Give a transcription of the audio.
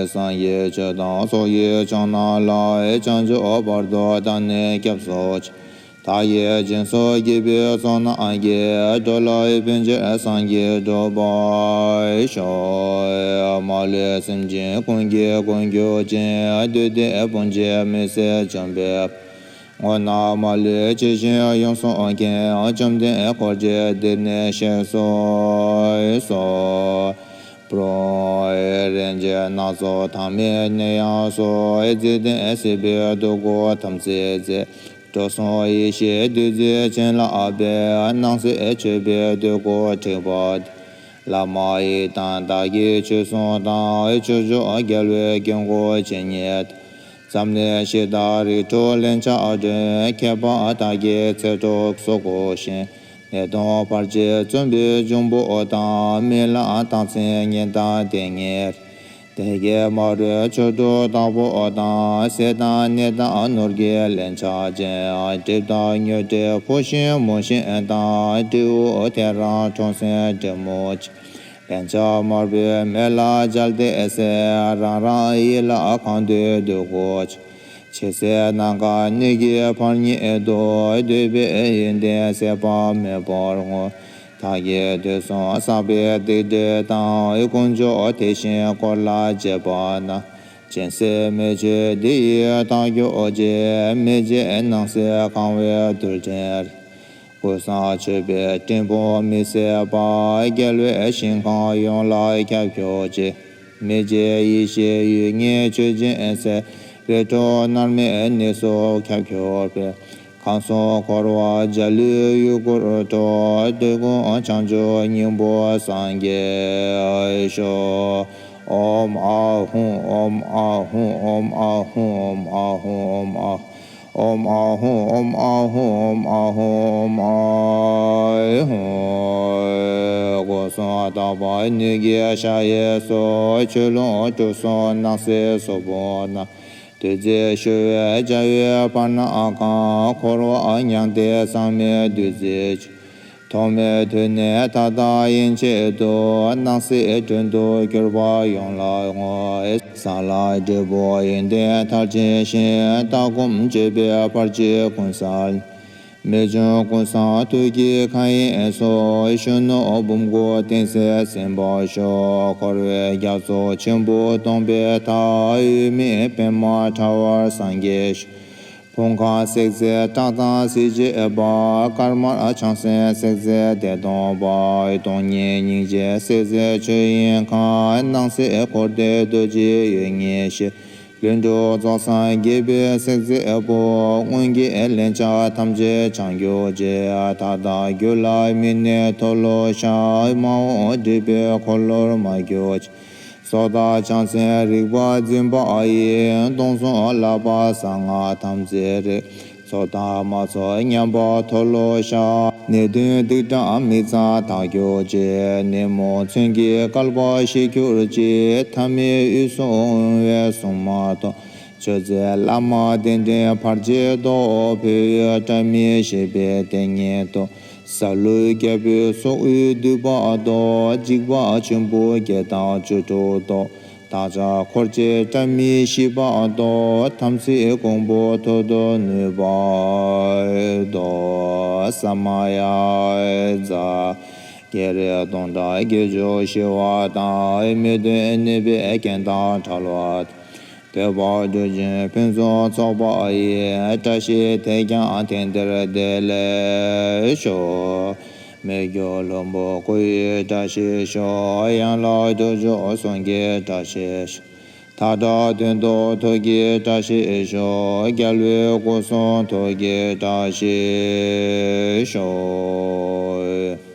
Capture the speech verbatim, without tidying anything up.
སངས་རྒྱས་ཆོས་དང་ཚོགས་ཀྱི་མཆོག་རྣམས་ལ། བྱང་ཆུབ་བར་དུ་བདག་ནི་སྐྱབས་སུ་མཆི། མཐའ་ཡས་སྦྱིན་སོགས་བགྱིས་པའི་ཚོགས་རྣམས་ཀྱིས། འགྲོ་ལ་ཕན་ཕྱིར་སངས་རྒྱས་འགྲུབ་པར་ཤོག། མ་ལུས་སེམས་ཅན་ཀུན་གྱི་མགོན་གྱུར་ཅིང་། བདུད་སྡེ་དཔུང་བཅས་མི་བཟད་འཇོམས་པའི། དངོས་རྣམས་མ་ལུས་ཇི་བཞིན་ཡོངས་སུ་མཁྱེན། བཅོམ་ལྡན་འཁོར་བཅས་འདིར་གནས་གཤེགས་སུ་གསོལ། ཕོ་རབ་རིན་ཆེན་སྣ་ཚོགས་ཐ་མལ་ནད་ཡམས་སོགས། འཇིག་རྟེན་སྲིད་པའི་སྡུག་བསྔལ་ཐམས་ཅད་ཟད། འགྲོ་གསུམ་ཡེ་ཤེས་བདུད་རྩིའི་བྱིན་རླབས་པས། སྣང་སྲིད་ཆོད་པའི་སྡུག་བསྔལ་འཁྲིགས་པ་སྟེ། བླ་མ་ཡི་དམ་བདག་གིས་ཆོས་གསུངས་དང་། ཕྱོགས་བཅུའི་རྒྱལ་བའི་དཀྱིལ་འཁོར་ཇི་སྙེད་དུ། འཛམ་གླིང་གཞི་བདག་རིགས་དྲུག་ལན་ཆགས་སྒྲོལ། མཁས་པ་དག་གིས་ཚེ་སྒྲུབ་སོགས་བསྐུལ་ཞིང་། ནད་གདོན་བར་ཆད་བཅོམ་པའི་འབྱུང་པོ་དང་། རྨི་ལམ་རྟགས་མཚན་ཉིད་དང་དེ་ཉིད། དེ་སྐད་སྨྲ་བའི་ཆོ་འཕྲུལ་དྲག་པོ་དང་། སྲེད་དང་ནད་དང་ནོར་གྱི་ལན་ཆགས་ཅན། གྲིབ་དང་མྱུར་དྲན་འཕུར་ཤིང་མུར་ཤིང་དང་། སྤྲེའུ་ཐེའུ་རང་འབྲོམ་སེང་འདྲེ་མོ་ཆེ། ལན་ཆགས་དམར་པོའི་མེ་ལྷ་བྱ་དེ་བསད། རང་རང་ཡིད་ལ་གང་འདུལ་སྡུག་བསྔལ་ཆེ། ཇི་སྲིད་ནམ་མཁའ་སྣོད་ཀྱི་བར་ཉིད་དུ། འདུས་པའི་ཡོན་ཏན་ཟད་པ་མེད་པར་བསྔོ། མཐའ་ཡས་དུས་གསུམ་བསགས་པའི་སྡིག་སྒྲིབ་དང་། དཀོན་མཆོག་དེ་བཞིན་འཁོར་ལ་བཅས་པ་རྣམས། སྦྱིན་སྲེག་མེ་མཆོད་འདི་ཡིས་དག་གྱུར་ཅིག། མི་མཇེད་སྣང་སྲིད་གང་བའི་རྡུལ་ཕྲན་རེ། ཀུན་བཟང་མཆོད་པའི་སྤྲིན་ཕུང་མི་ཟད་པ། རྒྱལ་བའི་ཞིང་ཁམས་ཡོངས་ལ་ཁྱབ་གྱུར་ཅིག། མི་མཇེད་ཡེ་ཤེས་འོད་ལྔའི་མཆོད་སྦྱིན་སྩལ། རིགས་དྲུག་མནར་མེད་གནས་སུ་ཁྱབ་གྱུར་པའི། ཁམས་གསུམ་འཁོར་བ་འཇའ་ལུས་ཡུལ་དཀར་འགྲོ། འདོད་དགུ་བྱང་ཆུབ་སྙིང་པོ་སངས་རྒྱས་ཤོག། ཨོཾ་ཨཱཿཧཱུྃ། ཨོཾ་ཨཱཿཧཱུྃ། ཨོཾ་ཨཱཿཧཱུྃ། ཨོཾ་ཨཱཿཧཱུྃ། ཨོཾ་ཨཱཿཧཱུྃ། ཨོཾ་ཨཱཿཧཱུྃ། ཨོཾ་ཨཱཿཧཱུྃ། ཨོཾ་ཨཱཿཧཱུྃ། ཨོཾ་ཨཱཿཧཱུྃ། སྒོ་གསུམ་དག་པ་སྣོད་ཀྱི་ཤ་ཡི་སོ། ཆོས་ལོངས་སྤྲུལ་གསུམ་སྣང་སྲིད་སོགས་པོ་རྣམས། བདུད་རྩི་བཞུ་བའི་བྱ་བའི་བར་སྣང་གང་། འཁོར་བ་མྱང་སྟེ་ཟག་མེད་བདུད་རྩིའི་ཆུ། ཐོག་མེད་དུས་ནས་ད་ལྟ་ཡན་ཆད་དུ། སྣང་སྲིད་དྲུང་དུ་གྱུར་པ་ཡོངས་ལ་བསྔོ། གསང་སྔགས་འབྲས་བུ་ཡོན་ཏན་མཐར་ཕྱིན་ཞིང་། ལྟ་སྒོམ་སྤྱོད་པའི་བར་ཆད་ཀུན་བསལ། རྨད་བྱུང་ཀུན་བཟང་ཐུགས་ཀྱི་མཁའ་དབྱིངས་སུ། གཞོན་ནུ་བུམ་སྐུ་བསྟན་འཛིན་གསན་པར་ཤོག། འཁོར་བའི་རྒྱ་མཚོ་ཆེན་པོ་སྟོངས་པའི་མཐར། འོད་དམར་པདྨ་དྲ་བར་སངས་རྒྱས་ཤོག། ཕུང་ཁམས་སྲེག་རྫས་བྲག་དང་གསེར་བྱེ་བ། དཀར་དམར་ཆང་སེམས་སྲེག་རྫས་བདེ་སྟོང་པ། སྟོང་ཉིད་སྙིང་རྗེ་སྲེག་རྫས་ཆོས་དབྱིངས་ཁམས། སྣང་སྲིད་འཁོར་འདས་རྡོ་རྗེ་འོད་ལྔའི་ཞལ། ལྷུན་གྲུབ་རྫོགས་སངས་རྒྱས་པའི་སྲེག་རྫས་པོ། སྔོན་གྱི་ལན་ཆགས་ཐམས་ཅད་བྱང་གྱུར་ཅིག། མཐའ་དག་རྒྱུད་ལ་མི་གནས་མཐོལ་ལོ་བཤགས། མ་འོངས་སྒྲིབ་པའི་འཁོར་ལོར་མ་གྱུར་ཅིག། སོ་ཐར་ཕྱག་འཚལ་རིག་པ་འཛིན་པ་ཡི། སྟོང་གསུམ་བསླབ་པ་གསང་སྔགས་ཐམས་ཅད་རིག། ཚོགས་དང་མ་ཚོགས་མཉམ་པར་མཐོལ་ལོ་བཤགས། ནད་གདོན་སྡིག་སྒྲིབ་མི་གཙང་དག་གྱུར་ཅིག། ནད་མུག་མཚོན་གྱི་བསྐལ་པ་ཞི་གྱུར་ཅིག། ཐ་མལ་དབུས་སུ་འོང་བའི་སྲུང་མ་དང་། མཆོད་རྫས་བླ་མ་གདན་འདྲེན་བར་ཆད་སོགས། འཕོ་བའི་དགྲ་མི་ཤེས་པའི་དེ་ཉིད་དུ། སཱ་ལུ་རྒྱལ་པོའི་སྲོག་དབུགས་འདུས་པ་དང་། འཇིགས་པ་ཆེན་པོ་བརྒྱད་དང་བཅུ་དྲུག་དང་། བདག་ཅག་འཁོར་བཅས་བཀྲ་མི་ཤིས་པ་དང་། དམ་ཚིག་གོང་བུ་མཐོ་རུ་ནུས་པ་དང་། ས་མ་ཡ་ཛཿ། བགེགས་རིགས་སྟོང་དང་བརྒྱད་ཅུ་ཞི་བ་དང་། མི་མཐུན་ནུས་པའི་རྐྱེན་དང་བྲལ་བ་དང་། བོད་པ་གྲུབ་ཆེན་ཕུན་སུམ་ཚོགས་པ་ཡི། བཀྲ་ཤིས་དེས་ཀྱང་དེང་འདིར་བདེ་ལེགས་ཤོག། མི་བསྐྱོད་ལྷུན་པོ་སྐུ་ཡི་བཀྲ་ཤིས་ཤོག། ཡན་ལག་དྲུག་ཅུ་གསུང་གི་བཀྲ་ཤིས་ཤོག། མཐའ་བྲལ་དོན་རྟོགས་ཐུགས་ཀྱི་བཀྲ་ཤིས་ཤོག། རྒྱལ་བའི་སྐུ་གསུང་ཐུགས་ཀྱི་བཀྲ་ཤིས་ཤོག།